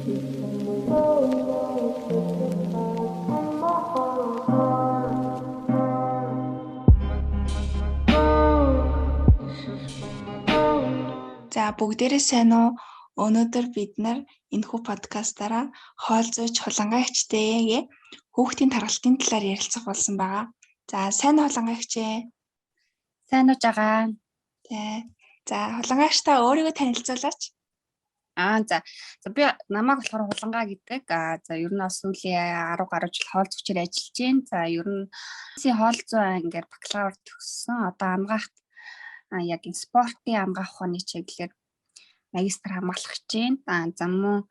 За, бүгдээрээ сайн уу? Өнөөдөр бид нар энэхүү подкастаараа хоол зүйч Хулангай эгчтэйгээ хүүхдийн тархалтын талаар ярилцах болсон байгаа. За, сайн уу, Хулангай эгчээ? Сайн уу жагаа. За, Хулангай эгч, та өөрийгөө танилцуулаач. За. За, би намайг болохоор Хулангай гэдэг. За, ер нь бас сүүлийн 10 гаруй жил хоол зүйчээр ажиллаж байна. За, ер нь хоол зүйн ангиар бакалавр төгссөн. Одоо анагаахт яг энэ спортын анагаах ухааны чиглэлээр магистр хамгаалах гэж байна. За, мөн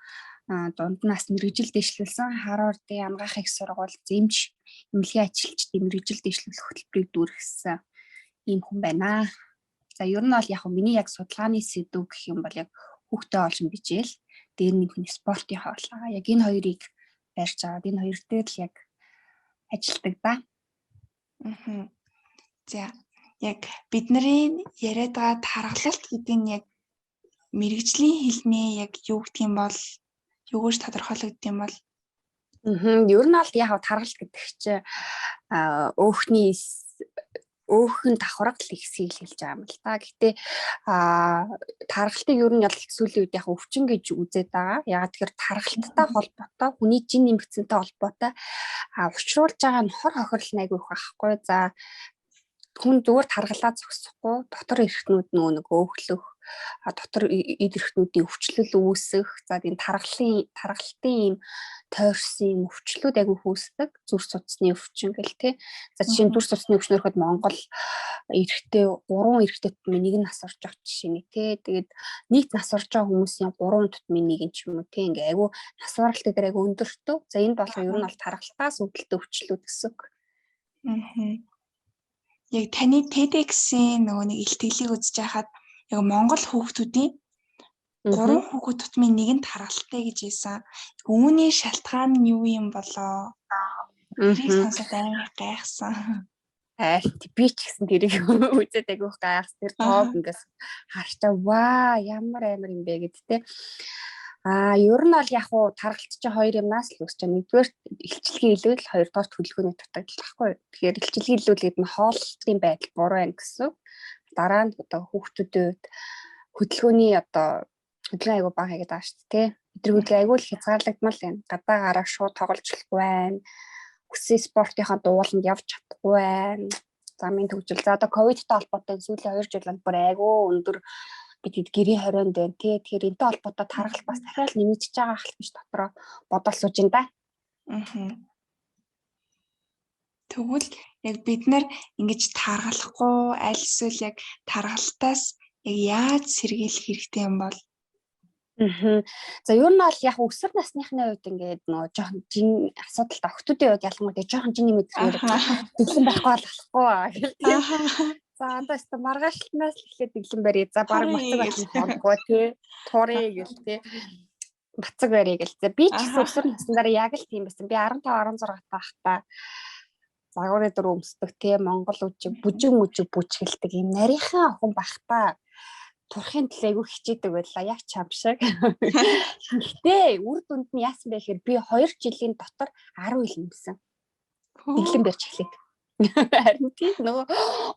дунд нь бас мэргэжил дэвшлүүлсэн, Харвардын анагаах их сургууль зэмж эмнэлгийн ажилчдын мэргэжил дэвшлүүлэх хөтөлбөрийг дүүргэсэн ийм хүн байна. За, ер нь бол яг миний яг судалгааны сэдэв гэх юм бол яг хүүхдээ олж бичээл, дээр нэмэх нь спортын хоол. Яг энэ хоёрыг барьж аваад энэ хоёр дээр л яг ажилладаг да. Аа. За, яг бидний яриад байгаа тархалт гэдэг нь яг мэргэжлийн хэлний яг юу гэх юм бол, юугүйж тодорхойлогдсон юм бол? Аа. Ер нь бол яг тархалт гэдэг чинь өөхний өөхөн давхарга л ихсийг л хэлж байгаа юм л та. Гэхдээ тархалтыг ер нь ялл сүүлийн үед яг өвчин гэж үзээд байгаа. Яг тэгэхээр тархалттай холбоотой, хүний жин нэмэгдсэнтэй холбоотой учруулж байгаа нь хор хохирол айгүй их байхгүй. За, хүн зүгээр таргалаа зогсохгүй, дотор эрхтнүүд нөгөө нэг өөхлөх, дотор эд эрхтнүүдийн өвчлөл үүсэх, за энэ таргалтын ийм тойрсон юм өвчлүүд айгүй үүсдэг. Зүрх судасны өвчин гэл те. За, жишээ нь зүрх судасны өвчнөр хөхөд Монгол эрэгтэй 3 эрэгтэй тутмын нэг нь нас орж байгаа жишээ нэ те. Тэгээд нийт нас орж байгаа хүмүүсийн 3 тутмын нэг нь ч юм уу те. Ингээ айгүй нас баралт дээр айгүй өндөртөө. За, энэ болохоор ер нь бол таргалтаас үүдэлтэй өвчлүүд гэсэн үг. Аа. Яг таны TEDx-ийн нөгөө нэг илтгэлийг үзэж байхад яг Монгол хүүхдүүдийн 3 хүүхэд тутмын нэг нь тархалтай гэж хэлсэн. Үүний шалтгаан нь юу юм болоо? Тэрийг сонсоод амар гайхсан. Айл, би ч гэсэн тэрийг үзээд айгүйх гайхсан. Тэр тоог ингээс харчаа, ваа, ямар амар юм бэ гэд те. Ер нь бол яг уу таргалт чи хоёр юмнаас л үүсч байгаа. Нэгдүгээр илчилгээ илүүл, хоёрдугаар төлөвлөгөөний дутагдал байхгүй. Тэгэхээр илчилгээ илүүл гэдэг нь хооллолтын байдал буруу байна гэсэн. Дараа нь одоо хүүхдүүдийн хувьд хөдөлгөөний одоо хөдөлгөөн айгүй бага хийгээд байгаа шүү дээ, тэ. Өдөр хөдөлгөөн айгүй л хязгаарлагдмал байна. Гадаа гараа шууд тоглож болохгүй байна. Хүссэн спортынхаа дууланд явж чадахгүй байна. Замын төгжил. За, одоо ковидтай холбоотой сүүлийн 2 жил бол бүр айгүй өндөр бид гэрийн хорионд байна тий. Тэгэхээр энэтэй холбоотой таргалт бас дахиад нэмэгдэж байгаа хэл гэж дотроо бодол сууж байна да. Аа. Тэгвэл яг бид нар ингэж таргалахгүй, аль эсвэл яг таргалтаас яг яаж сэргийлэх хэрэгтэй юм бол? Аа. За, ер нь бол яг өсвөр насныхны хувьд ингээд нөгөө жоохон жин асуудалтай охтуудын хувьд ялангуяа жоохон жин нэмэгдэхээр дэглэм байхгүй бол болохгүй гэл тий. За, одоо өстө маргаашнаас л эхлээд дэглэм барья. За, баг мацаг байх хоолгүй тий. Турыг гэл тий. Бацаг барья гэл. За, би ч гэсэн өсвөр наснаар яг л тийм байсан. Би 15 16 байхдаа загварын дүр өмсдөг тий. Монгол үжиг бүжиг мүжиг бүжгэлдэг юм нарийнхан охин байхдаа турхын төлөө айгүй хичээдэг байлаа, яг чам шиг. Гэтэ үр дүнд нь яасан бэ гэхээр би 2 жилийн дотор 10 ил нэмсэн. Дэглэм барьж эхлээд. Харин тийм нөгөө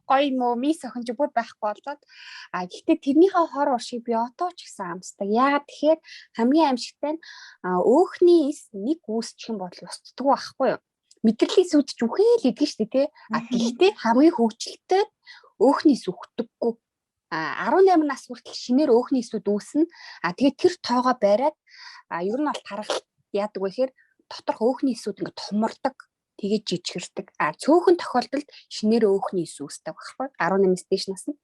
гоё мөө мис охин ч бүр байхгүй болоод, гэхдээ тэрнийхээ хор уршиг би одоо ч гэсэн амсдаг. Яагаад тэгэхээр хамгийн аимшигтай нь өөхний эс нэг үүсчих юм бол устдаггүй байхгүй юу? Мэдрэлийн сүд ч үхэл идэг шүү дээ тий. Гэхдээ хамгийн хөгжилтэй өөхний эс үхдэггүй. 18 нас хүртэл шинээр өөхний эсүүд үүснэ. Тэгээд тэр тоогоо бариад, ер нь бол таргалт яадаг вэ гэхээр доторх өөхний эсүүд ингээд томордог, тэгээд жижигэрдэг. Цөөхөн тохиолдолд шинээр өөхний эс үүсдэг байхгүй 18-аас дээш насна.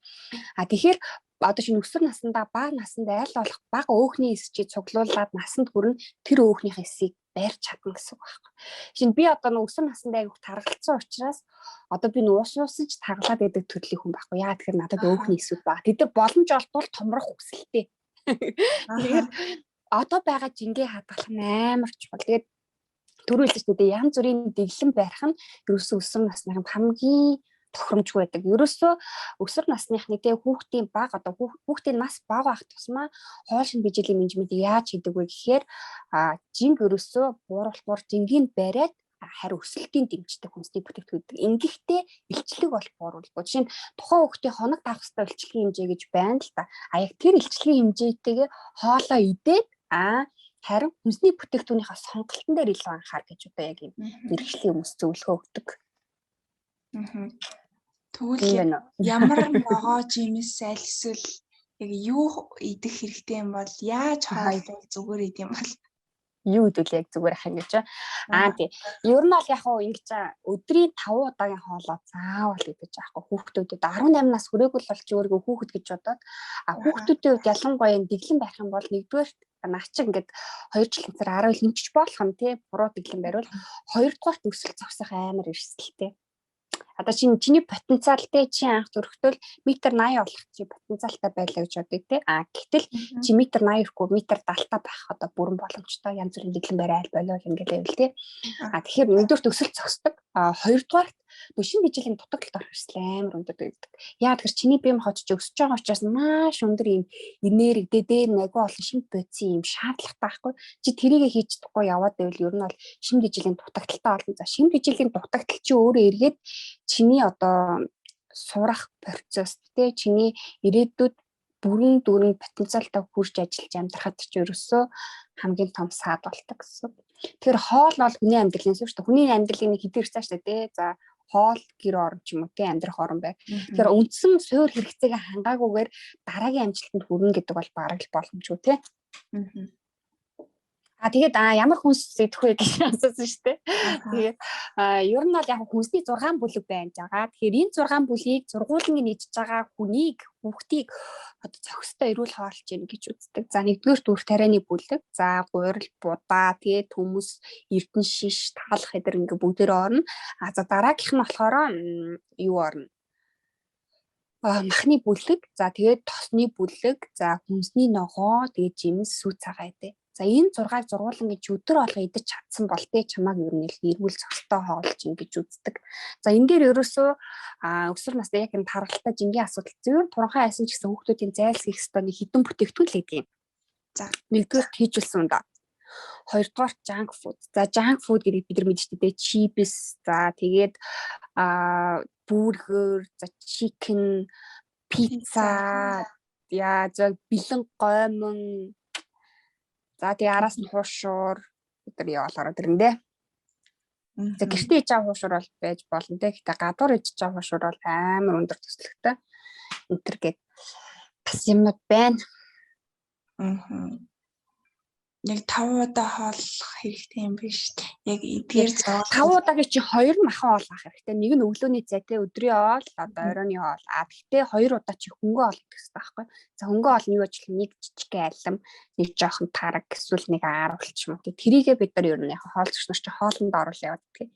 Тэгэхээр одоо шинэ өсвөр насндаа, бага насанд аль болох бага өөхний эс чи цуглуулад насанд хүрнэ, тэр өөхнийх эсийг барьж чадна гэсэн үг байхгүй. Шинэ би одоо нэг өсвөр насндаа айгүйх таргалцсан учраас одоо би нуус нуусаж таргалаад байдаг төрлийн хүн байхгүй. Яагаад тэгэхээр надад өөхний эсүүд баг. Тэд нар боломж олдвол томрох хүсэлтэй. Тэгэхээр одоо байгаа жингээ хадгалах нь амар чухал. Тэгээд түрүү хэлсэн шүү дээ, янз бүрийн дэглэм барих нь ерөөсөө өсвөр насны хамгийн тохиромжгүй байдаг. Ерөөсөө өсвөр насныхны те хүүхдийн бага одоо хүүхдийн нас бага байх тусмаа хоол шинэ биежилийн менежментийг яаж хийдэг вэ гэхээр жинг ерөөсөө бууруулахгүйр жингийг бариад харин өсөлтийн дэмждэг хүнсний бүтээгдэхүүн. Ингэхдээ илчлэг бол бууруулахгүй. Жишээ нь тухайн хүүхдийн хоног таах ёстой илчлэгийн хэмжээ гэж байна л да. А яг тэр илчлэгийн хэмжээтэйгээ хоолоо идээд харин хүнсний бүтээгдэхүүнийхээ сонголтын дээр илүү анхаар гэж одоо яг юм мэргэжлийн хүмүүс зөвлөгөө өгдөг. Тэгвэл ямар ногоо жимс аль эсвэл яг юу идэх хэрэгтэй юм бол яаж хооллол зүгээр идэм бол юу идвэл яг зүгээр ах юм гэж. Аа тий. Ер нь бол яг хуу ингэж өдрийн 5 удаагийн хоолоо заавал идэж аахгүй хүүхдүүдэд 18 нас хүрээгүй л бол чи өөрийгөө хүүхэд гэж бодоод хүүхдүүдийн хувьд ялангуяа дэглэм байх юм бол нэгдүгээр наа чи ингээд 2 жилийн цаар 10 жил нэмчих болох юм тий. Буруу дэглэм бариул хоёрдугаарт өсөлт зогсох амар эрсдэлтэй. Одоо чиний потенциал те чи анх төрөхдөл метр 80 болох чи потенциалтай байлаа гэж бодъё те. А гэтэл чи метр 80 ирэхгүй метр 70 та байх одоо бүрэн боломжтой янз бүрийн дэглэм барай аль болоо ингээл байвал те. А тэгэхээр нэгдүгürt өсөлт зогсдог. А хоёрдугаарт шинэ биежилийн дутагдлалд орох эрсдэл амар өндөр байдаг. Яа тэгэхээр чиний бие махбод чи өсөж байгаа учраас маш өндөр ийм энерги дээр айгүй олон шинэ бодисын ийм шаардлагатай байхгүй. Чи тэрийгэ хийж чадахгүй яваад байвал ер нь бол шинэ биежилийн дутагдaltaй болно. За шинэ биежилийн дутагдал чи өөрөө эргээд чиний одоо сурах процесс те чиний ирээдүйд бүрэн дүүрэн потенциалтай хүрч ажиллаж амьдрахад чи ерөөсөө хамгийн том саад болдог гэсэн. Тэгэхээр хоол бол хүний амьдралын зүйл шүү дээ. Хүний амьдралын нэг хэдэн хэрэгцээ шүү дээ. За хоол, гэр орон ч юм уу те амьдрах орон бай. Тэгэхээр үндсэн суур хэрэгцээгээ хангаагүйгээр дараагийн амжилтанд хүрнэ гэдэг бол бараг л боломжгүй те. А тэгээд ямар хүнс идэх вэ гэж асуусан шүү дээ. Тэгээд ер нь бол яг хүнсний 6 бүлэг байна жагаа. Тэгэхээр энэ 6 бүлгийг зургуулныг идж байгаа хүнийг хүүхдийг одоо цогцтой эрүүл хоолж гин гэж үздэг. За нэгдүгээр дүр тарианы бүлэг, за гурил, будаа, тэгээд төмөс, эрдэн шиш, таалах эдэр ингээ бүгдээр орно. А за дараагийнх нь болохоор юу орно? Махны бүлэг, за тэгээд тосны бүлэг, за хүнсний ногоо, тэгээд жимс, сүү цагаан дээ. За энэ 6-ыг зургуулan гэж өдөр болго идэж чадсан бол тэ чамааг ер нь эрүүл цогцтой хоолж ин гэж үздэг. За энэ дээр ерөөсөө өсвөр насны яг энэ таргалтай жингийн асуудал зөв туранхай айсан ч гэсэн хүүхдүүдийн зайлсхийх ёстой нэг хідэн бүтээгдэхүүн л гэдэг юм. За нэгдүгээр хийжүүлсэн юм да. Хоёрдугаар junk food. За junk food гэдгийг бид нар мэдж дээ. Chips, за тэгээд бургер, за chicken, пицца, яа за бэлэн гоймон. За тэгээ араас нь хуушуур бид нар яваал ороод ирнэ дээ. За гэртээ иж байгаа хуушуур бол байж болно те. Гэтэ гадуур иж байгаа хуушуур бол амар өндөр төслөгтэй. Энтер гээд бас юмнууд байна. Яг 5 удаа хооллох хэрэгтэй юм биш. Яг эдгээр зоол 5 удаагийн чи 2 махан хоол авах хэрэгтэй. Нэг нь өглөөний цай те өдрийн хоол, одоо оройн хоол. А тэгтээ 2 удаа чи хөнгөө хоол идэх хэрэгтэй байхгүй. За хөнгөө хоол нь юу гэж нэг жижиг алим, нэг жоохон тараг эсвэл нэг ааруул ч юм уу. Тэрийгээ бид нар ер нь яг хоол зөгч нар чи хоолнд оруулах яваад гэх.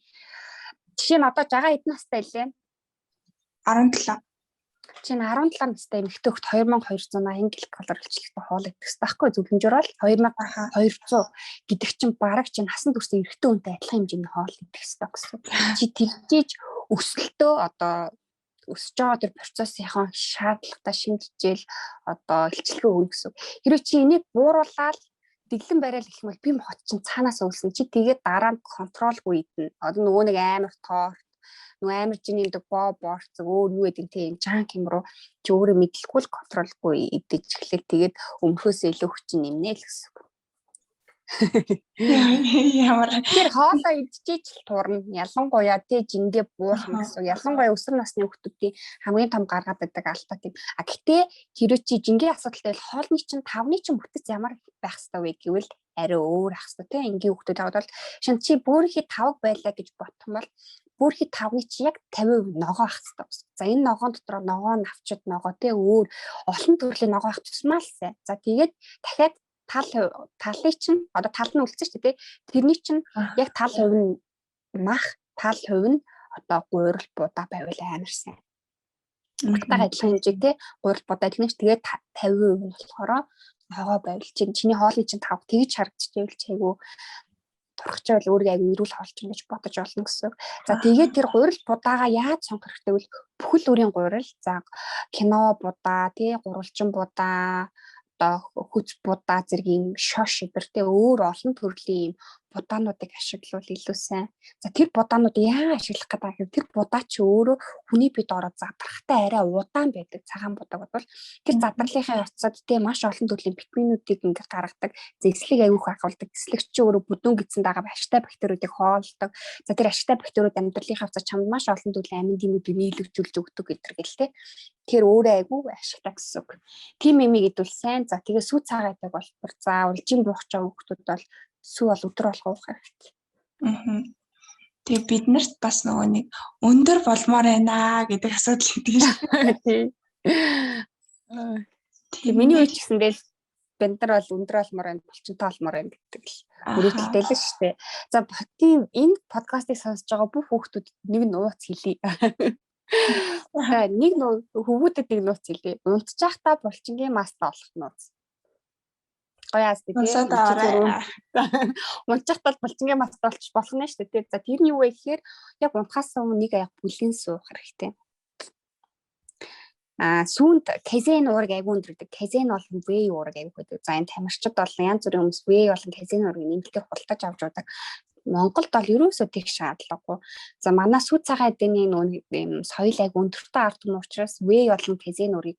Жишээ нь одоо жагаа хэдэн настай илээ? 17. Чи 17 настай эмэгтэй хөхт 2280 ккал илчлэгтэй хоол идэх хэрэгтэй байхгүй зөвлөмжөөр бол 2200 гэдэг чинь бараг чинь насан турш эрэгтэй хүнтэй адилхан хэмжээний хоол идэх хэрэгтэй гэсэн. Чи тэгжиж өсөлтөө одоо өсөж байгаа тэр процессынхаа шаардлагатай шинжижэл одоо илчлэгээ өгнө гэсэн. Хэрвээ чи энийг бууруулаад дэглэн барайл гэх юм бол би мохот чинь цаанаас өвлсөн. Чи тэгээд дараа нь контролгүй идэнэ. Одоо нөгөө нэг амар торт нөгөө амар жиний дэг боо борцог өөр юу гэдэг тийм жанк юм руу чи өөрөө мэдлэхгүй л контролгүй идэж эхлэв. Тэгээд өмнөхөөс илүү хүч нэмнэ л гэсэн үг. Ямар Тэр хоолоо идчихэж л турна. Ялангуяа тий жингээ буулна гэсэн. Ялангуяа өсвөр насны хүүхдүүдийн хамгийн том гаргаад байдаг алдаа тийм. А гэтээ хэрвээ чи жингээ асуудалтай бол хоолны чинь тавны чинь бүтэц ямар байх ёстой вэ гэвэл арай өөр ах ёстой тий. Энгийн хүүхдүүд аваад бол шин чи бөөрийнхий тавг байлаа гэж бодох юм бол бөөрийнхий тавны чи яг 50% ногоо ах ёстой гэсэн. За энэ ногоон дотор ногоо навчид ногоо тий өөр олон төрлийн ногоо ах тусмаа л сайн. За тэгээд дахиад тал талыг чинь одоо тал нь үлдсэн шүү дээ тий. Тэрний чинь яг тал хувь нь мах, тал хувь нь одоо гуйрал будаа байвал амар сайн. Махтайгаа адилхан хэмжээ тий. Гуйрал будаа адилхан ш тэгээд 50% нь болохоор ногоо байвал чинь чиний хоолны чинь тав тэгж харагдчихвэл чи айгу турхчаавал өөрийгөө аягүй эрүүл хоолч гэж бодож олно гэсэн. За тэгээд тэр гурил будаага яаж сонгох хэрэгтэй вэ? Бүхэл бүрийн гурил, за кино будаа, тий, гурвалжин будаа, одоо хөц будаа зэрэг юм шош эдэртэй өөр олон төрлийн юм будаануудыг ашиглавал илүү сайн. За тэр будаануудыг яа ашиглах гэдэг юм, тэр будаа чи өөрөө хүний бид ороод задрахтай арай удаан байдаг. Цагаан будааг бол тэр задралынхаа явцад те маш олон төрлийн витаминуудыг ингээд гаргадаг. Зэслэг аягүй их агуулдаг. Зэслэг чи өөрөө бүдүүн гэсэн дагаа ашигтай бактериудыг хооллодог. За тэр ашигтай бактериуд амьдралынхаа явцад чамд маш олон төрлийн амин димүүдийг нийлэгжүүлж өгдөг гэдэг гэл те. Тэгэхээр өөрөө айгүй ашигтай гэсэн үг. Тим эмийг идвэл сайн. За тэгээ сүү цагаан идэг бол за улжин буух жаа хүүхдүүд бол сүү бол өдөр болго уух хэрэгтэй. Аа. Тэгээ бид нарт бас нөгөө нэг өндөр болмоор байна гэдэг асуудал гэдэг шүү. Тий. Тэг миний үе ч гэсэндээ л бид нар бол өндөр болмоор байна, булчинтай болмоор байна гэдэг л мөрөөдөлтэй л шүү дээ. За тийм энэ подкастыг сонсож байгаа бүх хүүхдүүд нэг нууц хэлье. За нэг хөвгүүдэд нэг нууц хэлье. Унтчихтаа булчингийн маста олох нууц. Гоё аас тий. Унтчихтаа булчингийн маста олчих болох нь шүү дээ. За тэр нь юу вэ гэхээр яг унтахаас өмнө нэг аяг бүлгийн суух хэрэгтэй. А сүүнд казен уураг айгүй өндөр гэдэг. Казен болон вей уураг айгүй байдаг. За энэ тамирчид болон янз бүрийн хүмүүс вей болон казен уургийг нэмэлтээр худалдаж авч удаг. Монголд бол ерөөсөө тех шаардлагагүй. За манай сүү цагаан эдэний нүүн юм соёл айгүй өндөртэй ард түмэн учраас вей болон казен уурыг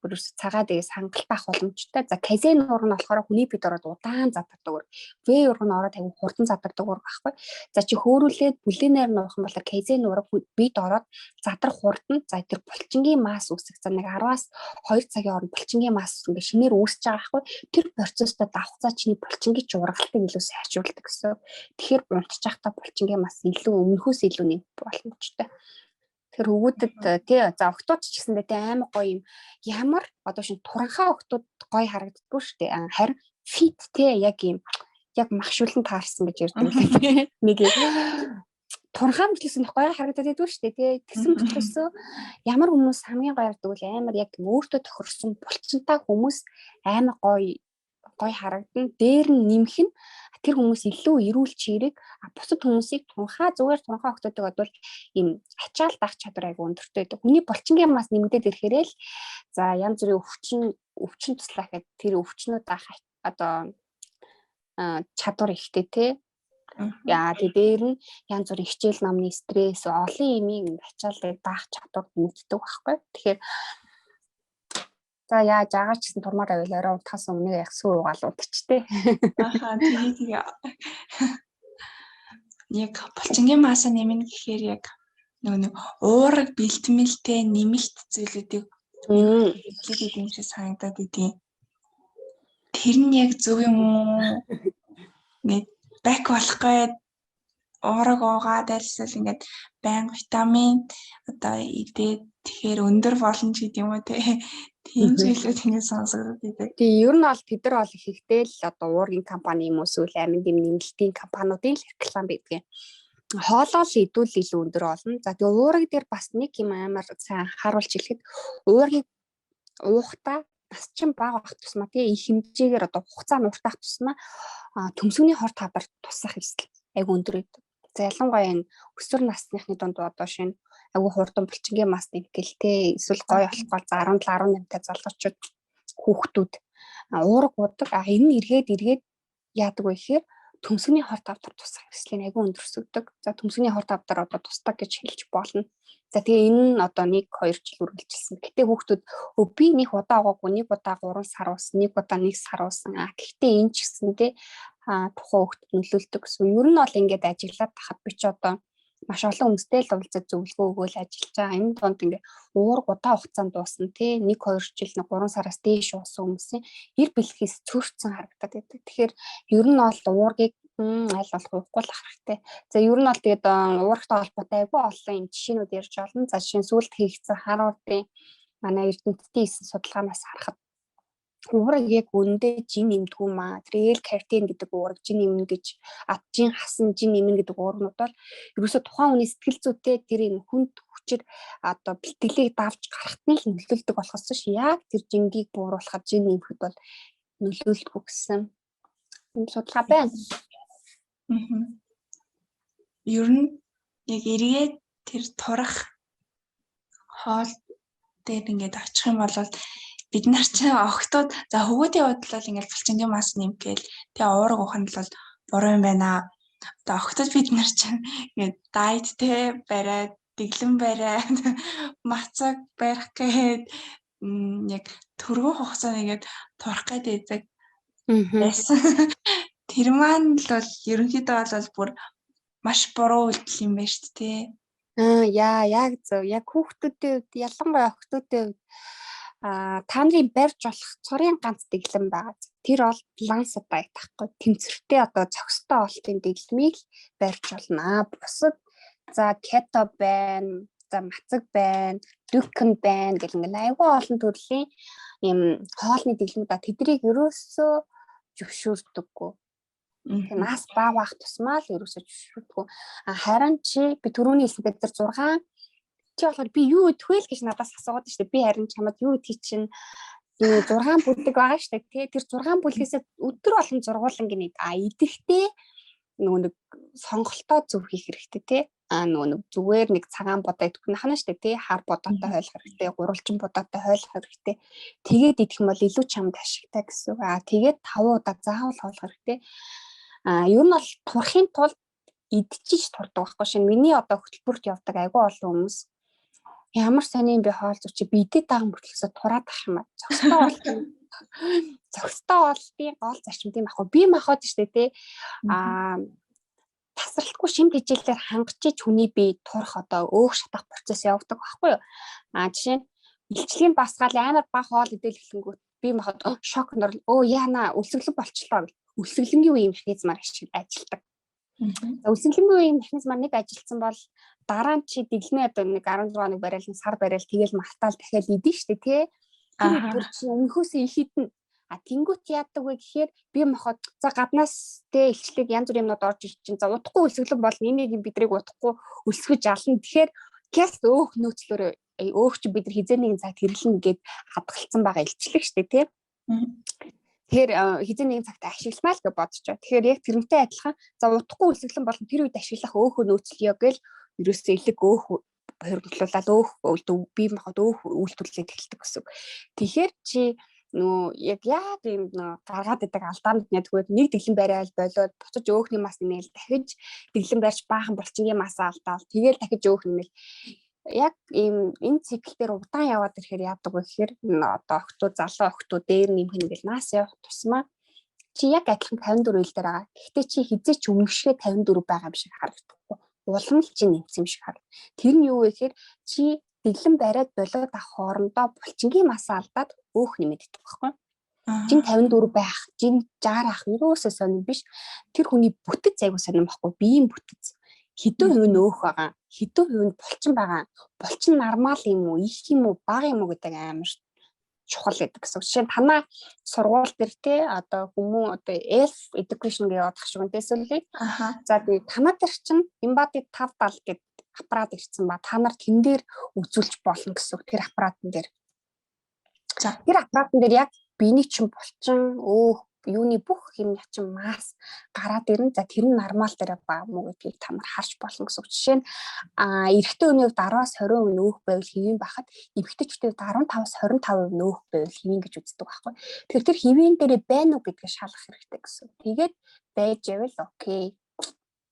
ерөөсө цагаа дээс хангалттай авах боломжтой. За казен уурга нь болохоор хүний бид ороод удаан задардаг уурга. Вей уурга нь ороод айгүй хурдан задардаг уурга байхгүй. За чи хөөрүүлээд бүлээнээр нуух юм бол казен уурга бид ороод задрах хурдан. За тэр булчингийн масс үүсэх. За нэг 10-аас 2 цагийн хооронд булчингийн масс ингээ шинээр үүсэж байгаа байхгүй. Тэр процесстой давхцаа чиний булчингийн ч ургалтыг илүү сайжруулдаг гэсэн. Тэгэхээр унтчихтаа булчингийн масс илүү өмнөхөөс илүү нэмэх боломжтой. Тэр хөвгүүдэд тий за октод ч гэсэндээ тий амар гоё юм ямар одоо шин туранхаа октод гоё харагддаггүй шүү дээ. Харин фит тий яг юм яг махшуулан таарсан гэж ярьдаг лээ тий. Нэг туранхаа мөртлөөс нь гоё харагдаад байдгүй шүү дээ тий. Тэгсэн мөртлөөсөө ямар хүмүүс хамгийн гоё харагддаг вэ? Амар яг өөртөө тохирсон булчинтай хүмүүс амар гоё гоё харагдана. Дээр нь нэмэх нь тэр хүмүүс илүү эрүүл чирэг, бусад хүмүүсийг тунхаа зүгээр тунхаа өгтөдөг бодвол ийм ачаал даах чадвар айгүй өндөртэй байдаг. Хүний булчингийн мас нэмэгдээд ирэхээрээ л за янз бүрийн өвчин туслах гэхэд тэр өвчнүүд даах одоо чадвар ихтэй те. Яа тэг дээр нь янз бүрийн хичээл номны стресс олон юмыг ачааллыг даах чадвар нэмэгддэг байхгүй. Тэгэхээр за яаж агаа ч гэсэн турмаар байвал орой унтахаас өмнө яг сүү уугаал унтчтэй. Ахаа тэгээ тэгээ. Яг булчингийн масса нэмнэ гэхээр яг нөгөө нэг уураг бэлтмэлтэй нэмэлт зүйлүүдийг хэлээд юм шиг санагдаад идэв. Тэр нь яг зөв юм уу? Ингээд бак болох гээд уураг уугаад альсвал ингээд байнга витамин одоо идээд тэгэхээр өндөр болно ч гэдэг юм уу те. Тийм зүйлүүд ингээд сонсогдод идэг. Тийм ер нь бол тэд нар бол ихэнхдээ л одоо уургийн компани юм уу эсвэл амин дэм нэмэлтийн компаниудын л реклам байдаг. Хоолоо л идвэл илүү өндөр болно. За тэгээ уураг дээр бас нэг юм амар сайн анхааруулж хэлэхэд уургийг уухтаа нас чинь бага байх тусмаа тий их хэмжээгээр одоо хугацаа нь уртаах тусмаа төмсгөний хор тавдар тусах эрсдэл айгүй өндөр байдаг. За ялангуяа энэ өсвөр насныхны дунд одоо шинэ айгүй хурдан булчингийн мас нэмгэл те эсвэл гой болох гол за 17 18 та залуучууд хүүхдүүд уураг уудаг. А энэ нь эргээд эргээд яадаг вэ гэхээр төмсгөний хор тавдар тусах эрсдлийн айгүй өндөрсөгдөг. За төмсгөний хор тавдар одоо тусдаг гэж хэлж болно. За тэгээ энэ нь одоо 1 2 жил үргэлжилсэн. Гэтэ хүүхдүүд өө би нэг удаа угаагүй, нэг удаа 3 сар уусан, нэг удаа 1 сар уусан. А гэхдээ энэ ч гэсэндээ тухайн хүүхдэд нөлөөлдөг гэсэн. Ер нь бол ингээд ажиглаад тахад би ч одоо маш олон хүмүүстэй л уулзаж зөвлөгөө өгөөл ажиллаж байгаа. Энэ дунд ингээ уург удаан хугацаанд дуусна тий 1 2 жил нэг 3 сараас дээш уусан хүмүүсийн эр бэлхээс цөөрцөн харагдаад байдаг. Тэгэхээр ер нь бол уургийг аль болох уухгүй л ах хэрэгтэй. За ер нь бол тэгээд уурагтай холбоотой айгүй олон юм жишээнүүд ярьж болно. За жишээ нь сүүлд хийгдсэн Харвардын манай эрдэмтдийн хийсэн судалгаанаас харахад уураг яг үндэ жин нэмдгүү маа. Тэр L каротин гэдэг уураг жин нэмнэ гэж жин хасан жин нэмнэ гэдэг уургнууд бол ерөөсө тухайн хүний сэтгэл зүйтэй тэр юм хүнд хүчээр одоо бэлтгэлийг давж гарахт нь л нөлөөлдөг болохоос ш яг тэр жингийг бууруулахад жин нэмэхэд бол нөлөөлдөггүй гэсэн юм судалгаа байна. Ер нь яг эргээд тэр турах хоол дээр ингээд очих юм бол бид нар ч охтууд за хөвгүүдийн хувьд бол ингээд булчингийн мас нэмгээл тэгээ уураг уух нь бол буруу юм байна. Одоо охтууд бид нар ч ингээд дайет те бариад дэглэм бариад мацаг барих гээд яг түргэн хугацаанд ингээд турах гээд байдаг байсан. Тэр маань л бол ерөнхийдөө бол бүр маш буруу үйлдэл юм байна шүү дээ. Аа яа яг зөв. Яг хүүхдүүдийн хувьд, ялангуяа охтуудын хувьд та нарын барьж болох цорын ганц дэглэм байгаа. Тэр бол баланс diet байхгүй. Тэнцвэртэй одоо зохистой олтын дэглэмийг л барьж болно. Бусад за кето байна, за мацаг байна, дюкэн байна гэл ингээл айгүй олон төрлийн юм хоолны дэглэмүүд тэднийг ерөөсөө зөвшөөрдөггүй. Тэгээ нас баа баах тусмаа л ерөөсөө зөвшөөрдөггүй. А харин чи би түрүүний хэлсэнтэй тэр 6 чи болохоор би юу идэх вэ гэж надаас асуугаад шүү дээ. Би харин чамд юу идэхий чинь 6 бүлэг байгаа шүү дээ. Тэр 6 бүлгээсээ өдөр болгон зургуулan гинэ. А идэхтэй нөгөө нэг сонголтоо зөв хийх хэрэгтэй тий. А нөгөө нэг зүгээр нэг цагаан будаа идэх нь хана шүү дээ тий. Хар будаатай хойлох хэрэгтэй, гурвалжин будаатай хойлох хэрэгтэй. Тэгээд идэх юм бол илүү чамд ашигтай гэсэн үг. А тэгээд 5 удаа заавал хоолох хэрэгтэй. А ер нь бол турахын тулд идчихэж турдаг байхгүй шин. Миний одоо хөтөлбөрт явдаг айгүй олон хүмүүс ямар сони юм бэ хоол зү чи би идэт байгаа мөртлөөсөө тураад ах юм а. Зохистой болтын зохистой болтын гол зарчим тийм ахгүй. Би махаад штэ тий. Аа тасралтгүй шим тэжээлээр хангаж хүний бие турах одоо өөх шатах процесс явагддаг байхгүй юу? А жишээ нь илчлэгийн басгаал амар бага хоол идэл эхлэнгүүт би махад шок нор өө яана өлсгөлэн болчлоо гэл өлсгөлөнгийн үеийн механизмаар ажилладаг. За өлсгөлөнгийн үеийн механизмаар нэг ажилласан бол дараа нь чи дэглэмээ одоо нэг 16 хоног барайл нь сар барайл тэгэл мартаал дахиад идэн штэ тий. Тэр өдөр чи өмнөхөөсөө их идэнэ. А тэнгуут яадаг вэ гэхээр би мохот за гаднаас тэ илчлэг янз бүрийн юмнууд орж ирж чинь за удахгүй өлсгөлэн бол энийг юм бидрийг удахгүй өлсгөж ална. Тэгэхээр кяс өөх нөөцлөөр өөх чи бид нар хизээ нэгэн цагт хэрэглэнэ гэд хадгалсан байгаа илчлэг штэ тий. Тэгэхээр хизээ нэгэн цагт ашигламаа л гэж бодож. Тэгэхээр яг тэрнтэй адилхан за удахгүй өлсгөлэн болон тэр үед ашиглах өөхөө нөөцлөё гэл ерөөсөө элэг өөх хоригдлуулаад өөх бие махбод өөх үйлдвэрлээд эхэлдэг гэсэн. Тэгэхээр чи нөгөө яг яг юм гаргаад идэг алдаанууд нэгдүгээр нэг дэглэм бариад болоод буцаж өөхний мас нэмэл дахиж дэглэм барьж баахан булчингийн масаа алдаал тэгэл дахиж өөх нэмэл яг ийм энэ цикл дээр удаан яваад ирэхээр яадаг вэ гэхээр одоо охтууд залуу охтууд дээр нэмэх нэгэл нас явах тусмаа чи яг адилхан 54 ил дээр байгаа. Гэхдээ чи хизээч өмнөшгөө 54 байгаа юм шиг харагдахгүй. Улам л чи нэмсэн юм шиг харагдана. Тэр нь юу вэ гэхээр чи дэглэм бариад болоод авах хоорондоо булчингийн мас алдаад өөх нэмэд идэх байхгүй. Жин 54 байх, жин 60 ах ерөөсөө сонир биш. Тэр хүний бүтэц айгуу сонир байхгүй. Биеийн бүтэц хэдэн хувь нь өөх байгаа, хэдэн хувь нь булчин байгаа. Булчин нормал юм уу, их юм уу, бага юм уу гэдэг амар чухал гэдэг гэсэн. Жишээ нь танаа сургууль дээр те одоо хүмүүн одоо elf education гэж явах шиг үнтэй сүлийг. За би танаа дээр чинь Embody 570 гэдэг аппарат ирсэн ба та нар тэн дээр үзүүлж болно гэсэн үг тэр аппаратан дээр. За тэр аппаратан дээр яг биений чинь булчин, өөх юуны бүх юм чинь масс гараад ирнэ. За тэр нь нормал дээр ба мó гэдгийг та нар харж болно гэсэн үг. Жишээ нь эрэгтэй хүний хувьд 10-аас 20% нөөх байвал хэвийн байхад эмэгтэйчүүдийн хувьд 15-аас 25% нөөх байвал хэвийн гэж үздэг байхгүй. Тэгэхээр тэр хэвийн дээрээ байна уу гэдгийг шалгах хэрэгтэй гэсэн. Тэгээд байж байвал окей.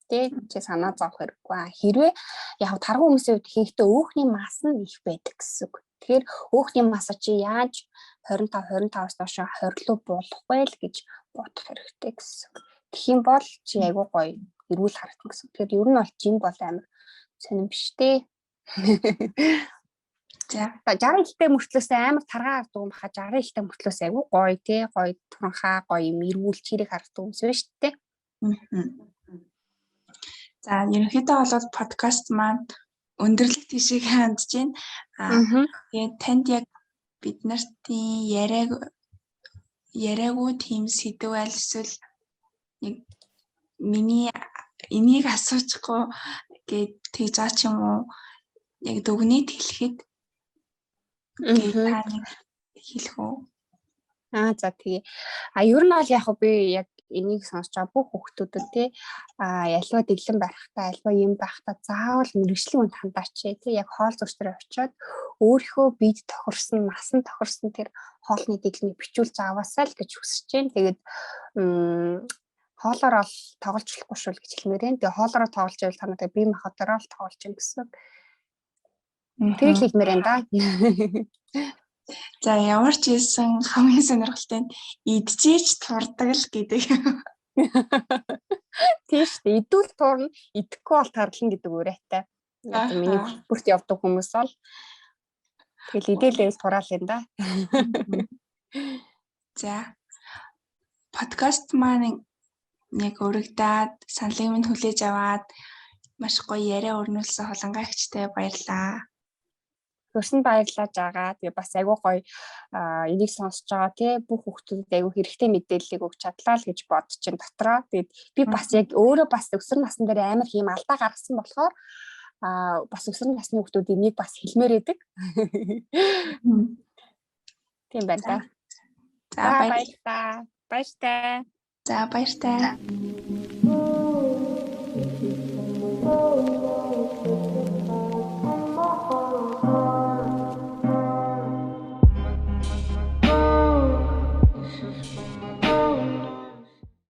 Тэ чи санаа зовох хэрэггүй. Хэрвээ яг тарган хүмүүсийн хувьд ихэнхдээ өөхний масс нь их байдаг гэсэн үг. Тэгэхээр өөхний масса чи яаж 25 25-аас доош 20 руу буулгах вэ л гэж бодох хэрэгтэй гэсэн. Тэгэх юм бол чи айгүй гоё эрүүл харагдана гэсэн. Тэгэхээр ер нь бол жин бол амар сонирн биш дээ. За 60 илтэй мөртлөөс амар таргаа хардаг юм хаа 60 илтэй мөртлөөс айгүй гоё те гоё туранхаа гоё юм эрүүл чирэг харагддаг юм шүү дээ. За ерөнхийдөө бол подкаст маань өндөрлөх тийшээ хандж байна. Аа тэгээд танд яг бид нартын яриаг яриаггүй тийм сэдв аль эсвэл нэг миний энийг асуучихгүй гээд тэгж байгаа ч юм уу яг дүгнээд хэлэхэд та нэг хэлэх үү? Аа за тэгээ. А ер нь бол яг би яг Энийг сонсож байгаа бүх хүүхдүүдэд те ялва дэглэм барихтаа, альва юм байхдаа заавал мэргэжлийн хүнд хандаач те, яг хоол зүйчдэр очиод өөрийнхөө биед тохирсон, насан тохирсон тэр хоолны дэглэмийг бичүүлж аваасай л гэж хүсэж байна. Тэгээд хоолоор бол тоглож болохгүй шүү л гэж хэлмээр байна. Тэгээ хоолоороо тоглож байвал та нартай бие махбодороо л тоглож юм гэсэн. Тэр л хэлмээр байна да. За, ямар ч хэлсэн хамгийн сонирхолтой нь идчихэж турдаг л гэдэг. Тийм шүү дээ. Идвэл турна, идэхгүй бол тарлна гэдэг уриатай. Одоо миний хөтөлбөрт явдаг хүмүүс бол тэгэл идээлээс тураал юм да. За, подкаст маань яг өргөдөөд, саналыг минь хүлээж аваад маш гоё яриа өрнүүлсэн Хулангай эгчтэй баярлалаа. Хөрсөн баярлаж байгаа. Тэгээ бас айгүй гоё энийг сонсож байгаа тий бүх хүүхдүүдэд айгүй хэрэгтэй мэдээллийг өгч чадлаа л гэж бодож чинь дотроо. Тэгээд би бас яг өөрөө бас өсвөр насн дээр амар хийм алдаа гаргасан болохоор бас өсвөр насны хүүхдүүд энийг бас хэлмээр байдаг. Тийм байна да. За, баярлалаа. Баяртай. За, баяртай.